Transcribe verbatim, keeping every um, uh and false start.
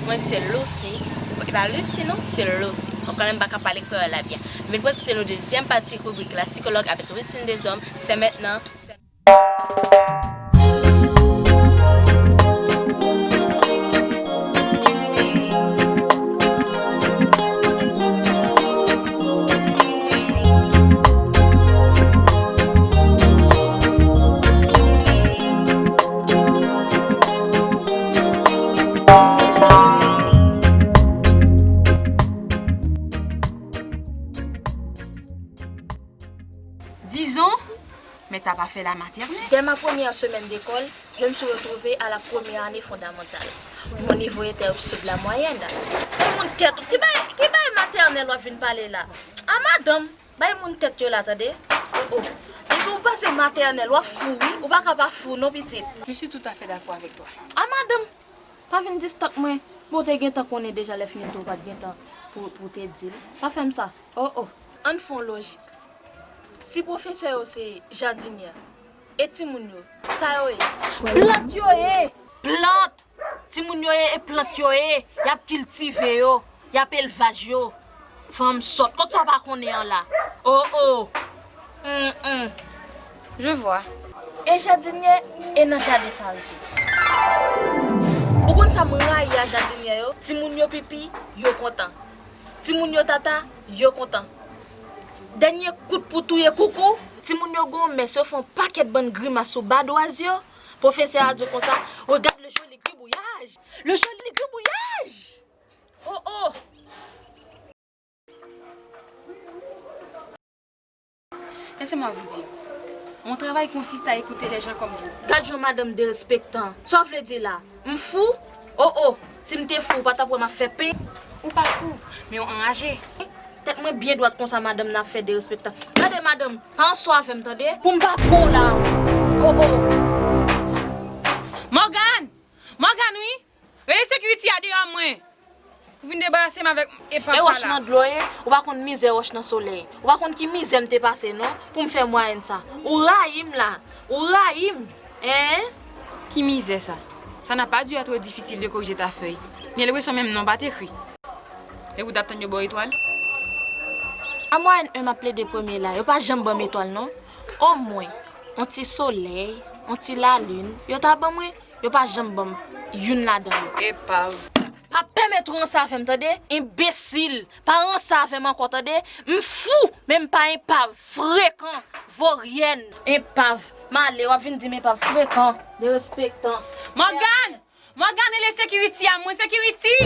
Mwen se Lucy. E pa Lucy non, se Lucy. Ankò m pa ka pale kreyòl la byen. M vin prezante nou dezyèm pati ribrik la, Sikològ avèk Lucine Deshommes. C'est maintenant. Disons, mais t'as pas fait la maternelle. Dès ma première semaine d'école, je me suis retrouvée à la première année fondamentale. Mon niveau était au-dessous de la moyenne. Ou moun tèt ou, ki bay, ki bay matènèl w ap vin pale la? A madanm, bay moun tèt yo la, tande? Oh, oh. Depi w pase matènèl, w ap fou, wi. Ou pa ka pa fou, non, pitit. Je suis tout à fait d'accord avec toi. A madanm, pa vin distant mwen. Bon, w te gentan konnen deja lè fini tou, ou pa t gentan pou, pou w te di l. Pa fè m sa. Oh, oh. Ann fè yon lojik. Si pwofesè yo se jadinyè, e timoun yo, sa yo ye? Plant yo ye! Plant! Timoun yo ye, e plant yo ye. Y ap kiltive yo. Y ap elvaj yo. Fanm sòt. Kot sa w pa konnen an la? Oh, oh. Hum, hum. Je vois. E jadinyè, e nan jaden sa rete. Ou konn sa m rayi a jadinyè yo? Timoun yo pipi, yo kontan. Timoun yo tata, yo kontan. Dènye kout pou touye koukou. Timoun yo gon mès, yo fè yon pakèt bann grimas sou badwaz yo. Pwofesè a di konsa, regarde le joli gribouillage. Le joli gribouillage! Oh, oh! Laissez-moi vous dire, mon travail consiste à écouter les gens comme vous. Gad jan madanm derespektan. Sa w vle di la? M fou? Oh, oh, si m te fou, ou pa t ap wè m ap fè pen. Ou pa fou, men w anraje. Tèt mwen byen dwat konsa, madanm nan ap fè derespektan. Gade, madanm, pa ansò avè m, tande? Pou m pa pran w la. Oh, oh. Morgan! Morgan, wi! Rele security a deyò mwen. Ou vin debarase m avèk epav sa la. E wòch nan dlo ye, ou pa konn mizè wòch nan solèy. Ou pa konn ki mizè m te pase non, pou m fè mwayèn sa. Ou rayi m la, ou rayi m, en? Ki mizè sa? Ça n'a pas dû être difficile de corriger ta feuille. Gen lenpresyon menm non pa t ekri. Epi w t ap tann yo ba w etwal? A mwayèn en m ap plede premye la, yo pa janm ban m etwal non. Omwen, yon ti solèy, yon ti lalin, yo ta ban mwen. Yo pa janm ban m youn ladan yo. Epav. Pa pèmèt ou ranse avè m, tande? Enbesil. Pa ranse avè m ankò, tande? M fou, men m pa enpav. Frekan. Voryèn. Enpav. M ale, w ap vin di m enpav. Frekan. Derespektan. Morgan! Morgan, rele security a mwen, security!